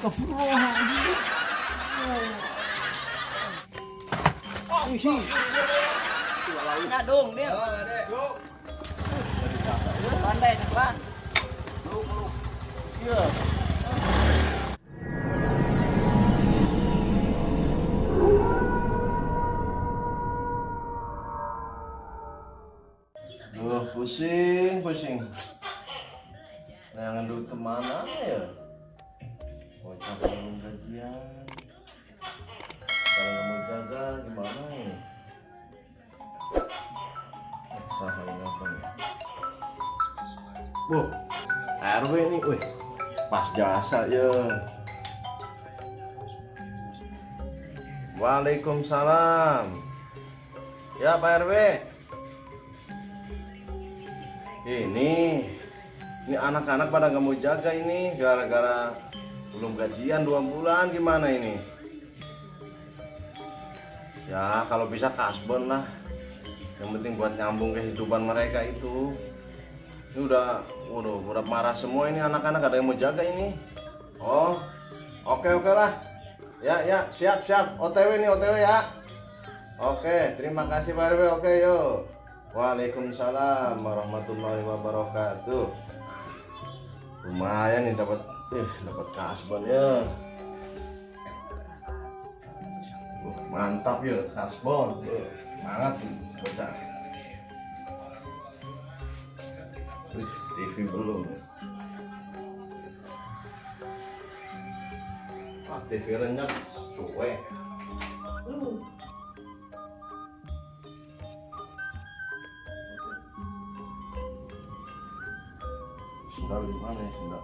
Astagfirullahaladzim. Nah, dong, dia. Pandai, cepat. Iya. Duh, pusing, pusing. Nah, duit kemana ya? Bocah belum gajian. Kalau nggak mau jaga gimana ya? Saha yang nelfon ya? Bu, RW nih, wih, pas jasa ya. Waalaikumsalam. Ya Pak RW. Ini anak-anak pada nggak mau jaga ini gara-gara belum gajian 2 bulan, gimana ini? Ya kalau bisa kasbon lah. Yang penting buat nyambung kehidupan mereka itu. Ini udah, waduh, udah marah semua ini anak-anak, ada yang mau jaga ini. Oh, oke oke lah. Ya ya, siap siap. OTW nih, OTW ya. Oke, terima kasih Pak RW. Oke yuk. Waalaikumsalam warahmatullahi wabarakatuh. Lumayan nih dapat kasbon ya. Mantap ya kasbon. Semangat nih bocah. Wih, TV belum. Ah, TV renyek suwe. Sendal di mana ya sendal?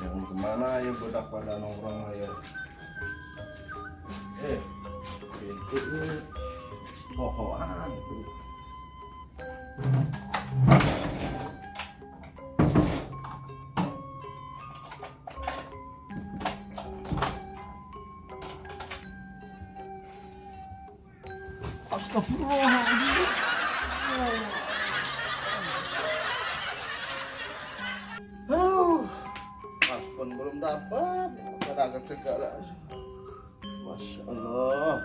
Yang kemana ya budak pada nongkrong aja? Eh, itu pohoan tuh. Astagfirullahaladzim. Aduh, pun belum dapat, dagang segala. Masya Allah.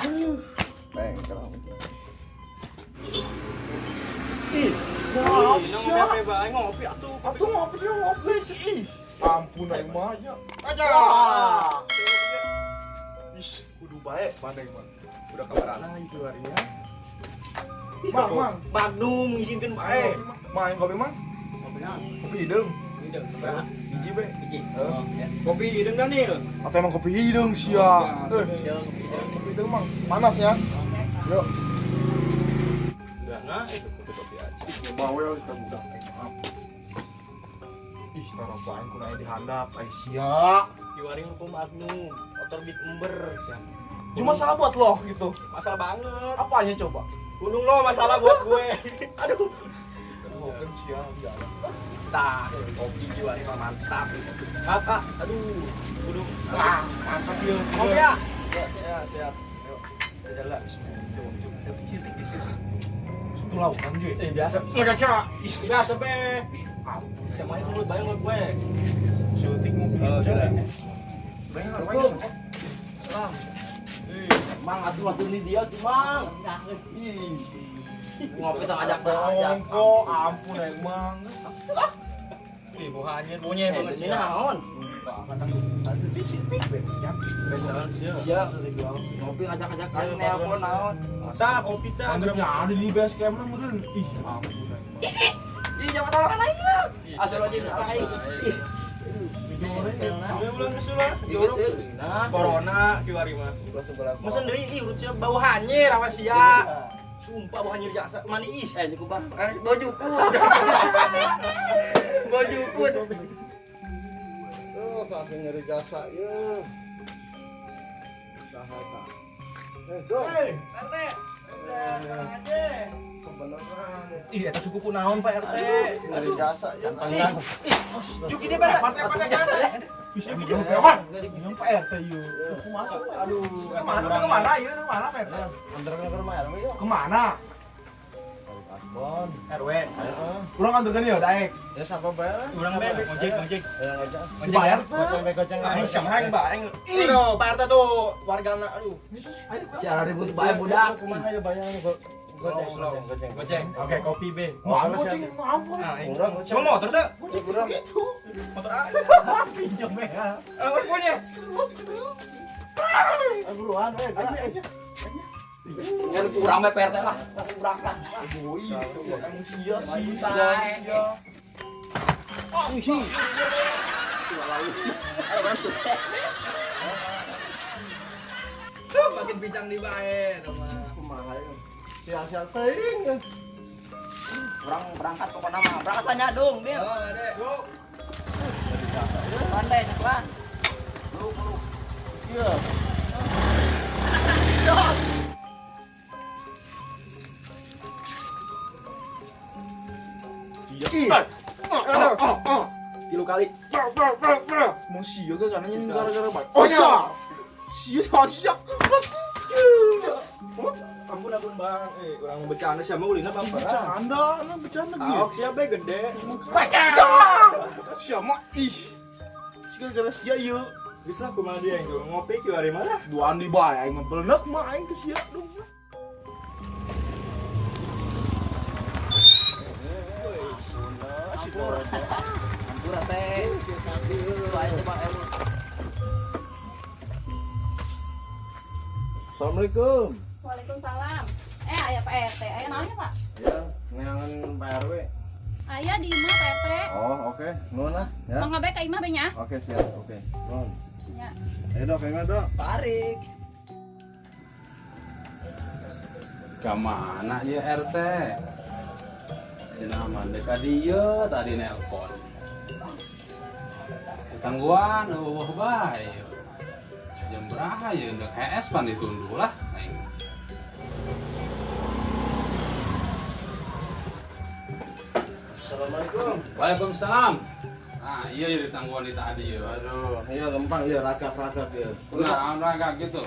Aduh, bengkel. Ih, Ngopi bae, ngopi atuh. Atuh ngopi dia, ngopi sih. Ih. Ampun aing mah aja. Aja. Ih, kudu bae maneh mah. Udah kabarana itu harinya. Mang, mang. Magnum ngizinkeun bae. Mang, kopi mang? Kopi naon? Kopi hideung. Hideung, sabaraha? Hiji be. Hiji. Heeh. Oh, ya. Kopi hideung, Daniel. Atau emang kopi hideung sia. Oh, Eh, Hideung, hideung. kopi hideung mang. Panas ya. Yuk. Enggak, nah itu kopi-kopi aja. Bawel kita budak aing maaf. Ih, taruh aing kudu di handap ai sia. Kiwari hukum Magnum, motor bit ember sia. Cuma salah buat lo gitu. Masalah banget. Apanya coba? Gunung lo masalah buat gue. Aduh. Bukan sia, jalan. Tah, kopi kiwari mah mantap. Kakak, aduh. Kudu. Wah, mantap ya. Kopi ya? Ya, siap. Yuk, kita jalan. Itu lautan je. Eh, biasa. Enggak, biasa be. Sama itu mulut bayang gue. Syuting ngopi. Oh, jalan. Assalamualaikum. Salam. Mang, atuh atuh ini dia tuh, Mang. Ih, Ngopi tong ajak ajak. ongko, ampun emang. Ih, bau hanyir, baunya Eh, banget ini sih. naon? Detik sitik be. Biasa sih. Sia. Ngopi ngajak-ajak aing nelpon naon. Tah, kopi tah. Pantasnya ada di base camp lah meureun. Ih, ampun emang. Ih, jangan tahu kan aing. Asal aja salah aing. Ih, Udah bulan kesulah. Nah, Corona kiwari mah. gua sebelah. Mesen deui ih urut sia bau hanyir apa sia. Sumpah bau hanyir jasa mani ih. Eh, cukup bang. Eh, bawa jukut. Bawa jukut. Tuh, kaki nyeri jasa ya. Saha eta? Eh, dong. Hei, RT. Aja. Kebeneran. Ih, eta suku kunaon Pak RT. Nyeri jasa ya. Ih, juk ini Pak. Pak, Pak, Pak. Bisa kan? Yang Pak RT yuk. Kumaha? Aduh, Kemana? Kemana? Iya, kemana Pak RT? Antarkan ke rumah RW yuk. Kemana? Kasbon. RW. Kurang antarkan ya, daek. Ya siapa bayar? Urang be ngojek, ngojek. Ya ngojek. Ngojek. Dibayar Goceng be goceng. Aing siapa aing, Mbak? Aing. Aduh, Pak RT tuh wargana aduh. Si ara ribut bae budak. Kumaha ya bayar Slow, slow. goceng. Goceng. Oke, kopi be. Mau Oh, goceng, ampun. Nah, aing. Urang goceng. Cuma motor tuh. Goceng Kurang. itu. Motor aing. Pinjam ya. Eh, punya. Eh, buruan we, gerak. Ngan kurang bae Pak RT lah, langsung berangkat. Egois, emang sia sih. Bae. Sia. Ayo bantu. Tuh, makin pincang di bae, teman. Kumaha ya? Sia-sia teuing. Ya. Urang berangkat pokoknya mah. Berangkat tanya dong, Bil. Oh, Adek. Go. Pandai ceklan. Iya. Iya. Tilu kali. Mau sia ke karena ini gara-gara baik. Oh, sia. Sia, sia. Ampun ampun Bang. Eh, urang bercanda siapa ulina baperan. Bercanda, emang bercanda gitu. Ahok siapa gede. Baca. Siapa ih. Si gara-gara sia yuk. Geus lah kumaha dia yang ngopi kieu hari mana? Duaan di bae aing mah belenek mah aing ke sia dong. Ampura. Ampura teh. Tuh ayo coba elu. Assalamualaikum. Waalaikumsalam. Eh, ayah Pak RT. Ayah naonnya, Pak? Ya, neangan Pak RW. Ayah di imah Pak RT. Oh, oke. Nuhun lah ya. Mau ngabae ka imah be nya? Oke, siap. Oke. Nuhun. Ya. Ayo dok, ayo dok. Tarik. Kemana ya RT? Cenah mah deka dieu tadi nelpon. Tangguan eueuh bae. Jam berapa ya ndek HS pan ditunduh lah aing. Assalamualaikum. Waalaikumsalam. Nah, iya ya ditangguan di tadi ya. Aduh, iya lempang iya ragap-ragap ya. Nah, ragak gitu.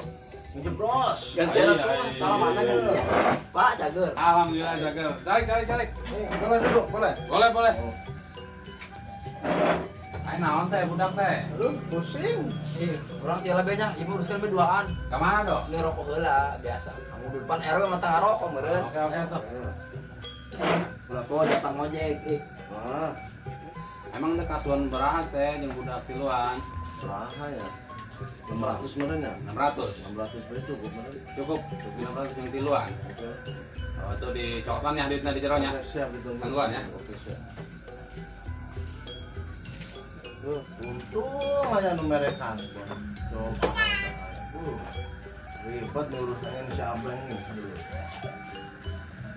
Ngejebros. Gantian Iya, atuh. iya. Salam mana gantian. Pak Jager. Alhamdulillah jager. Tarik, tarik, tarik. Nih, boleh duduk, boleh. Boleh, boleh. Aing naon teh budak teh? Aduh, pusing. Ih, urang tieu lebih nya, ieu uruskeun be duaan. Ka mana dok? Ini rokok heula biasa. Kamu di depan RW mah tengah rokok meureun. Oke, oke tuh. Ulah poho datang ngojek ih. Wah, Emang dek kasuan beraha teh jeung budak tiluan? beraha ya? 600 meureun ya? 600. 600 berarti cukup meureun. Cukup 600 yang tiluan. Oke. Oh, itu di cokotan ya duitnya di jeronya. Oke, siap ditunggu. Tangguhan ya. Oke, siap. Duh, untung aja nu mere kasbon. Coba. Ribet ngurusin si Ableng nih. Aduh.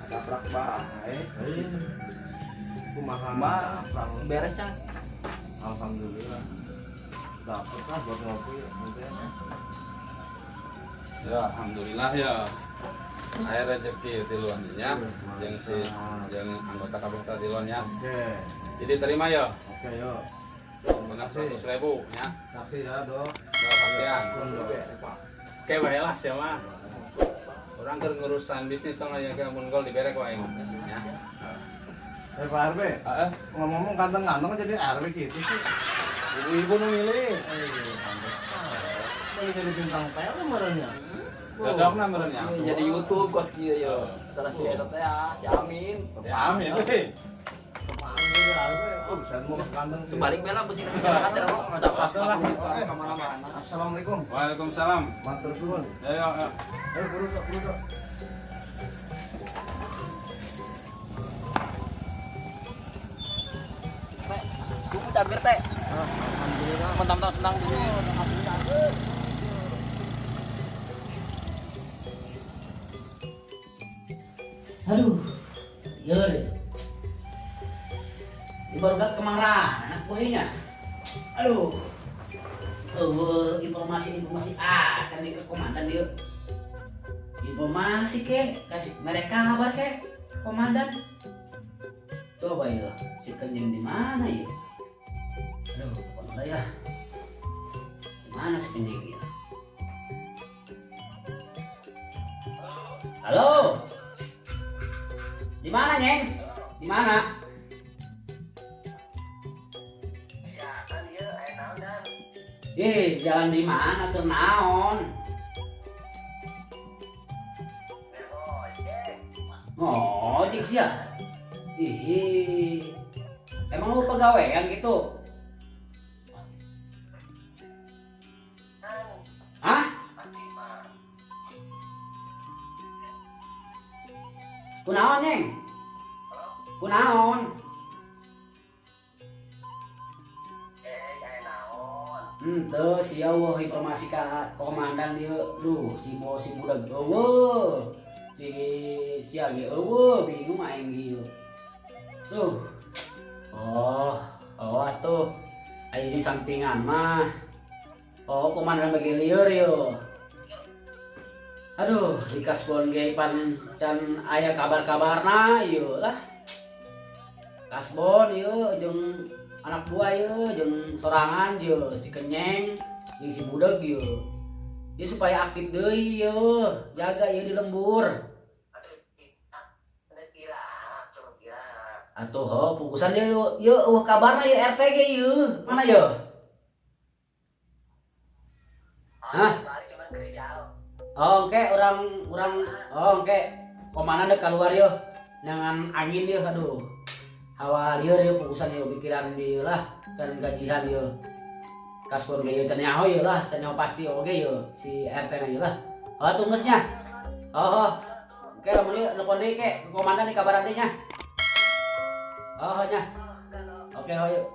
Kaprak bae. Eh, kumaha Ma, kaprak. beres cang. Alhamdulillah. Dapet lah buat ngopi nanti ya. Ya, alhamdulillah ya. Air rezeki tiluan ya. Yang si yang anggota kabupaten tiluan ya. Oke. Jadi terima ya. Oke, yuk. Benar 100.000 ya. Saksi ya, Dok. Ya, saksian. Dok. Oke, baiklah siapa. Orang keur ngurusan bisnis sama yang ke ampun gol diberek wae ya. Eh, Pak RW, Heeh. ngomong-ngomong kantong-kantong jadi RW gitu sih. Ibu-ibu nu milih. Eh, pantesan. Boleh jadi bintang film merenya. Dodokna meureun nya. Jadi YouTube kos kieu yo. Antara si eta teh ya, si Amin. Ya amin euy. Kepanggil jadi RW. Oh, saya mau kantong sih. Sebalik bela besi masyarakat teh rokok ngacaprak ka mana-mana. Assalamualaikum. Waalaikumsalam. Matur suwun. Ya, ya, ya. Ayo buru Dok, buru Dok. Teh, cukup cager teh. Ah, alhamdulillah. Mentang-mentang senang dulu. Aduh, iya deh. Ini baru dak kemarahan anak buahnya. Aduh, informasi-informasi can di ke komandan dia. Informasi ke, kasih mereka kabar ke, komandan. Coba ya, si kenyang di mana ya? Aduh, apa ya? Mana si kenyeng ya? Halo. Di mana, Nyeng? Di mana? Ih, jalan di mana keur naon? Ngojek sih ya? Ih, emang lu pegawaian gitu? Hah? Kunaon, Nyeng? Kunaon? Tuh sia eueuh informasi ka komandan ieu. Duh, si bos si budak eueuh. Si sia ge eueuh, bingung aing ieu. Duh. Oh, oh atuh. Aya jeung sampingan mah. Oh, komandan bagi lieur ieu. Aduh, di kasbon ge pan can aya kabar-kabarna ieu lah. Kasbon ieu jeung anak buah ieu jeung sorangan ieu si kenyeng jeung si budeg ieu. Ieu supaya aktif deui ieu, jaga ieu di lembur. Atuh ho, pukusan ieu ieu eueuh kabarna ieu RT ge ieu. Mana ieu? Hah? Oh, oke, orang oh, oke. Komandan dek keluar ieu. Jangan angin ieu, aduh. Hawa lieur ieu pukusan ieu pikiran ieu lah, can gajihan ieu. Kasbon ge ieu can nyaho ieu lah, can nyaho pasti oge ieu si RT na ieu lah. Oh, tunggus nya. Oh, oh. Oke, lamun ieu telepon deui ke komandan di kabaran deui nya. Oh, nya. Oke, oh, yuk.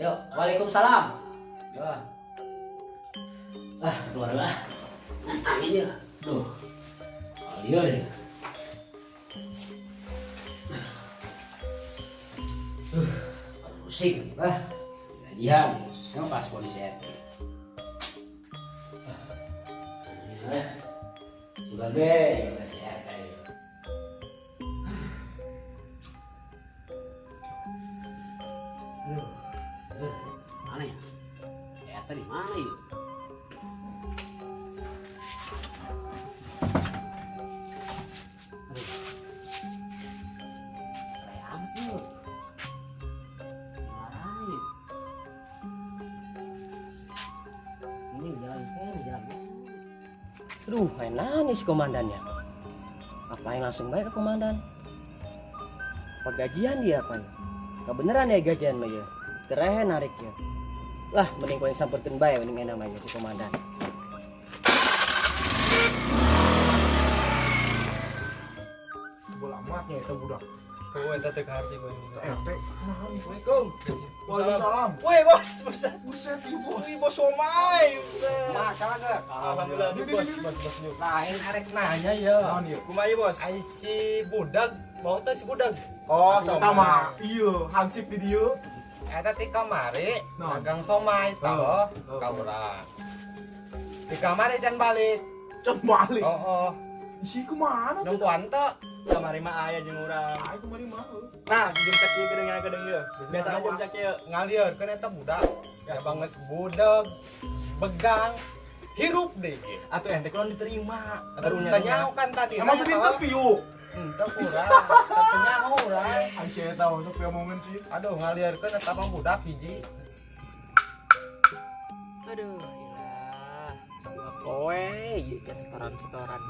Yuk, waalaikumsalam. Yo. Ah, keluar lah. Angin ya. Duh. Oh, lieur ya. Pusing lah. Gajian. Emang pas polisi RT. Sudah deh, ya si RT. Aduh, mana ya? Si RT di mana yuk? Aduh, kayak amat yuk. Mana yuk? Ini jalan ini jalan. Aduh, main nanya si komandannya. Apa yang langsung baik ke komandan? Apa gajian dia apa? Gak beneran ya gajian mah ya. Keren nariknya. Lah, mending kau yang samperkeun bae mending enak mah ya si komandan. Bola amatnya itu budak. Oh, eta teh kaharti gua ini. RT. Assalamualaikum. Waalaikumsalam. Woi, bos, buset. Buset, ieu bos. Wih, bos somai. Buset. Masalah ge. Alhamdulillah, bos, bos, bos. Lain arek nanya ye. Naon ieu? Kumaha ieu, bos? Ai si budak, mau teh si budak. Oh, Eta mah ieu hansip di dieu. Eta ti kamari Naon? dagang somai tah Oh. ka urang. Di kamari can balik. Can balik. Oh, oh. Isi kumaha tuh? Nempuan teu. Kamari mah aya jeung urang. Ai kamari mah. Nah, jeung cek ieu geuning geuning ieu. Biasa aja jeung cek ieu. Ngalieurkeun eta budak. Ya banges budeg, begang, hirup deh ge. Atuh ente kudu diterima. Aduh, tanya kan tadi. Emang tadi interview. Henteu kurang. Teu nyaho urang. Ai si eta masuk omongan sih. Aduh, ngalieurkeun eta mah budak hiji. Aduh, ilah. Dua poe ieu can setoran-setoran.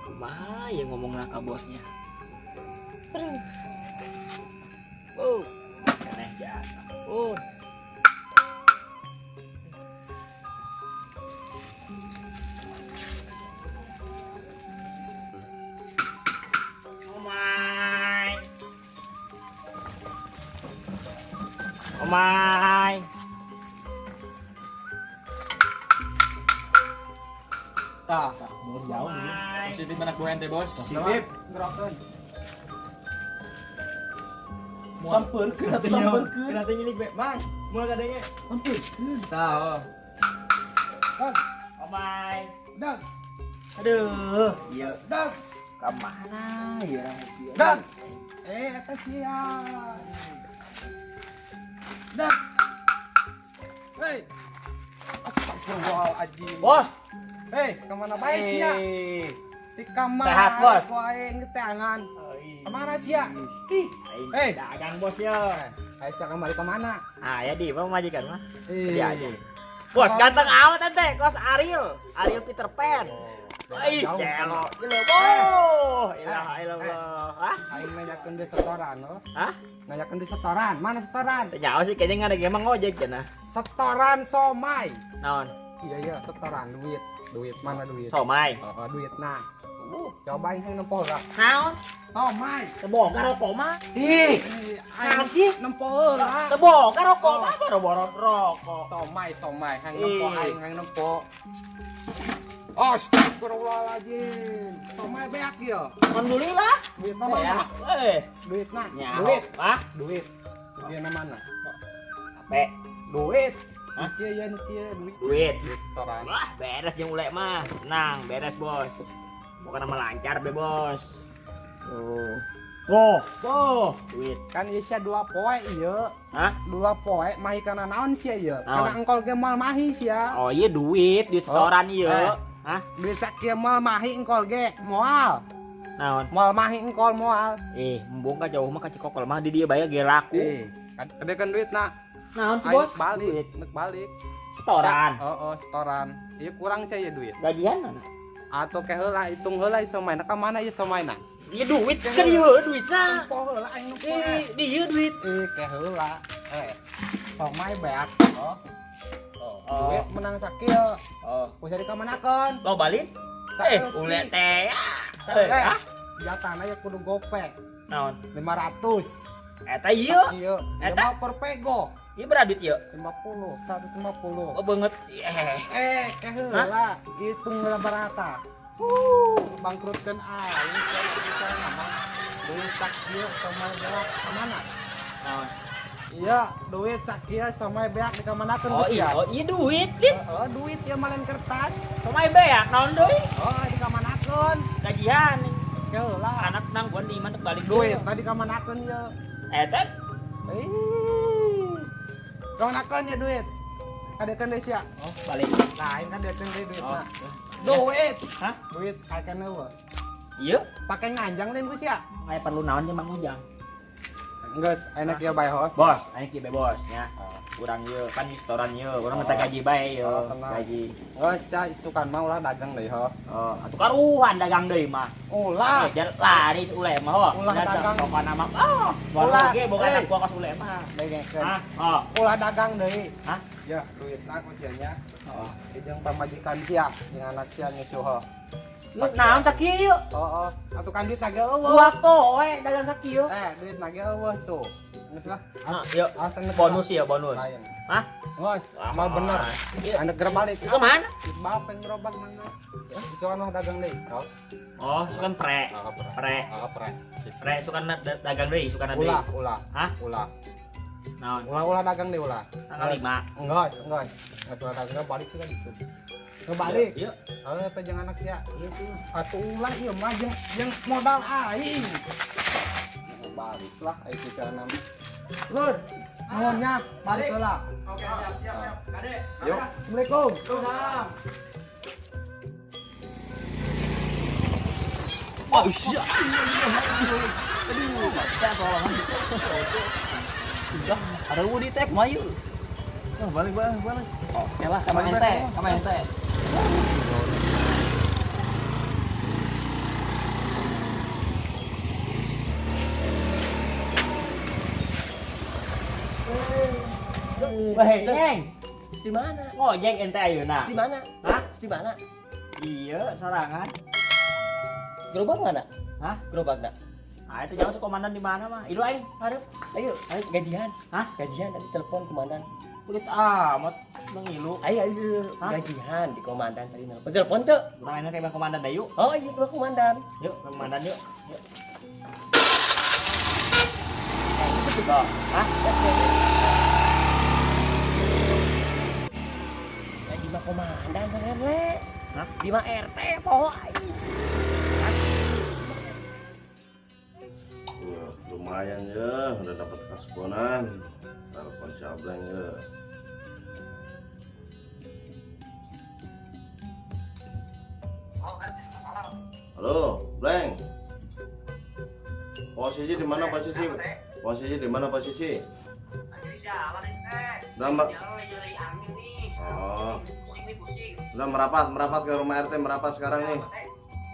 Kumaha ya ngomongna ka bosnya. Aduh. Wow, aneh jasa. Oh. Omai. Omai. Tah, mau jauh nih. Positif anak buah ente, bos. Sip. Gerokeun. Sampeurkeun atuh sampeurkeun. Kenapa nyilik be? Bang, mulai kadenge. Sampeurkeun. Tah, oh. Bang. Omai. Dang. Aduh, iya. Dang. Kemana ya orang ieu? Dang. Eta sia. Dang. Hei. Astagfirullahaladzim. Bos. Hei, kemana bae sia? Di kamar. Sehat, Bos. Aing tangan. Kemana sia? Hei, dagang bos ya. Aing sia kembali kemana? Ah, ya di mah majikan mah. Iya aja. Bos ganteng amat ente, kos Ariel, Ariel Peter Pan. Ih, celo. Oh, ilah ilallah. Hah? Aing nanyakeun deui setoran, oh. Hah? Nanyakeun deui setoran. Mana setoran? Nyawa sih kayaknya nggak ada emang ngojek cenah. Setoran somai. Naon? Iya iya, setoran duit. Duit mana duit? Somai. Oh, duit nah. Coba aing nempo heula. Naon? Somai. Teu boga rokok mah. Ih, naon sih? Nempo heula. Teu boga rokok mah boro-boro rokok. Somai, somai, hang nempo aing hang nempo. Astagfirullahaladzim. Somai beak ya. Alhamdulillah. Duit mana? Duit nah. Duit. Hah? Duit. Duit mana? Ape? Duit. Hah? Iya iya duit. Duit. Setoran. Wah, beres jeung ulek mah. Tenang, beres bos. Bukan nama lancar be bos. Oh. Oh, oh, duit. Kan ieu sia 2 poe ieu. Hah? 2 poe mahi kana naon sia ieu? Kana engkol ge moal mahi sia. Oh, iya duit, duit setoran ieu. Hah? Duit sakieu moal mahi engkol ge moal. Naon? Moal mahi engkol moal. Eh, embung ka jauh mah ka Cikokol mah di dieu bae ge laku. Eh, kadekeun duitna. Naon sih bos? Balik, balik. Setoran. Oh, setoran. Ieu kurang sia ieu duit. Gajian mana? Atau ke heula hitung heula somaina ka mana ieu somaina? Ieu duit kan ieu duitna. Nempo heula aing nempo. Ih, di ieu duit. Ih, ke heula. Somai beak. Oh. Oh, duit menang sakieu. Oh, bisa dikamanakeun. Lo balik? Ule teh. Jatahna ya kudu gope. Naon? 500. Eta ieu. Ieu. Eta mah per pego. Ieu berapa duit ieu? 50, 150. Oh, banget. Ke heula, hitung heula barata. Bangkrutkeun aing nama. Duit sakieu somai beak ka mana? Naon? Iya, duit sakieu somai beak dikamanakeun. Oh iya, oh iya duit, Dit. Oh, duit ieu mah lain kertas. Somai beak naon deui? Oh, dikamanakeun. Gajian. Heula. Anak nangguan di imah balik duit tadi kamanakeun ieu. Eta? Ih. Kamanakeun ieu duit? Kadekeun deui sia. Oh, balik. Lain kadekeun deui duitna. Duit. Hah? Duit kakeun eueuh. Iya, pake nganjang lain ku sia. Aya perlu naon jeung Mang Ujang? Geus, enak ieu bae hos. Bos, enak ieu bae bos nya. Urang ieu kan di setoran ieu, urang minta gaji bae ieu, gaji. Geus sia isukan mah ulah dagang deui ho. Oh, atuh karuhan dagang deui mah. Ulah. Laris ule mah ho. Ulah dagang. Pokona mah. Oh, ulah ge boga anak buah kos ule mah. Dengekeun. Hah? Oh. Ulah dagang deui. Hah? Ya, duitna ku sia nya. Heeh. Jeung pamajikan sia, jeung anak sia nyusuh ho. Naon sakieu ieu? Heeh, atuh kan duit ge eueuh. 2 poe dagang sakieu. Duit ge eueuh tuh. Geus lah. Nah, yuk. Bonus ya, bonus. Hah? Geus, amal bener. Anak geura balik. Ke mana? Bapak pengen gerobak mana? Isukan mah dagang deui. Oh, sukan pre. Pre. Pre. Pre sukan dagang deui, sukan deui. Ulah, ulah. Hah? Ulah. Naon? Ulah-ulah dagang deui ulah. Tanggal 5. Enggak, enggak. Enggak ulah dagang balik juga gitu. Kebalik. Iya. Heeh, teh jeung anak sia. Atuh ulah ieu mah jeung modal aing. Balik lah aing carana. Lur, nuhun nya, balik heula. Oke, siap, siap, siap. Kade. Yuk. Assalamualaikum. Waalaikumsalam. Oh, iya. Aduh, masa tolongan. Udah, ada Wudi tek mayu. Oh, balik, balik, balik. Oke lah, sama ente, sama ente. Weh, Neng. Di mana? Ngojek ente ayeuna. Di mana? Hah? Di mana? Iya, sorangan. Gerobak mana? Hah? Gerobak nak? Ah, itu jangan komandan di mana mah. Ilu aing, hareup. Ayo, ayo gajian. Hah? Gajian tadi telepon komandan. Kulit amat mengilu. Ayo, ayo, gajian di komandan tadi nelpon. Telepon tuh. Urang ayeuna kayak komandan dah yuk. Oh iya, ke komandan. Yuk, ke komandan yuk. Yuk. Oh, hah? Ya, di mah komandan keren le. Hah? Di mah RT poho aing. Ya, lumayan ya, udah dapat kasbonan. Telepon si Ableng ya. Halo, Bleng. Posisi di mana posisi? Posisi di mana posisi? Udah, oh. Udah merapat ke rumah RT, merapat sekarang nih.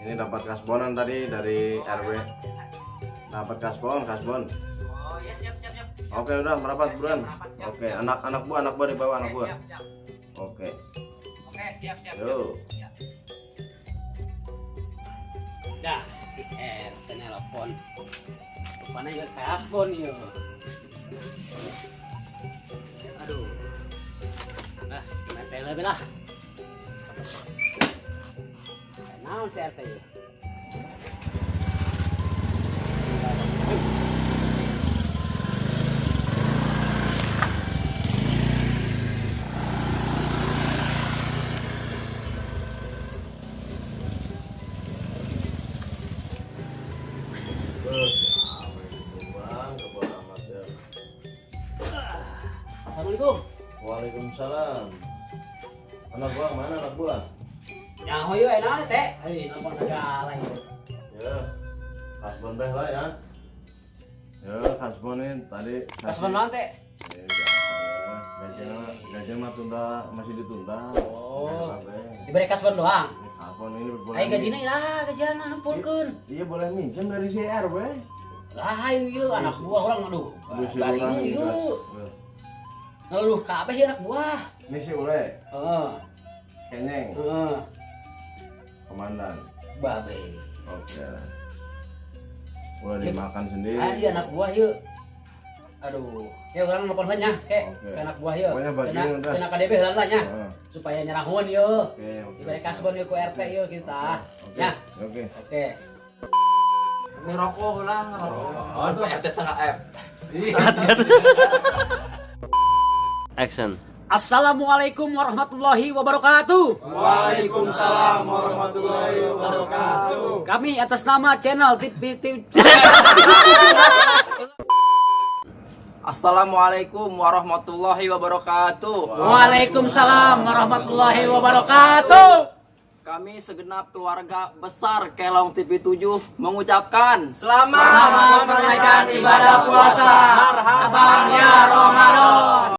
Ini dapat kasbonan tadi dari RW. Dapat kasbon. Oh, ya siap. Oke, udah merapat buruan. Oke, anak buah di bawah, anak buah. Oke. Oke, siap. Yo. Dah, si RT nelpon. Rupanya ya kasbon ya. Aduh. Nah, nempel lebih lah. Naon si RT ya? Assalamualaikum. Waalaikumsalam. Anak buah mana anak buah? Nyaho yeuh enak teh. Ayo nelpon segala ieu. Ya. Kasbon beh lah ya. Ya, kasbon ini tadi. Kasbon naon teh? Ya, gajian mah tunda, masih ditunda. Oh. Diberi kasbon doang. Kasbon ini boleh. Ayo gajina lah, gajian numpulkeun. Iya, boleh minjem dari si RW. Lain ieu anak buah orang aduh. Garing ieu. Ngeluh kabeh ieu anak buah. Ini si Ule. Heeh. Kenyeng. Heeh. Komandan. Babe. Oke. Udah dimakan sendiri. Ah, iya anak buah yuk. Aduh, ya orang nelpon nya, kek. Ke anak buah yuk. Pokoknya bagian udah. Kena KDB heula lah nya. Supaya nyerahun yuk. Oke. Diberi kasbon yuk ku RT yuk kita. Oke. Ya. Oke. Oke. Ini rokok lah, ngerokok. Oh, itu RT tengah F. Action. Assalamualaikum warahmatullahi wabarakatuh. Waalaikumsalam warahmatullahi wabarakatuh. Kami atas nama channel TV Assalamualaikum warahmatullahi wabarakatuh. Waalaikumsalam warahmatullahi wabarakatuh. Kami segenap keluarga besar Kelong TV 7 mengucapkan Selamat menunaikan ibadah puasa. Marhaban ya Ramadan.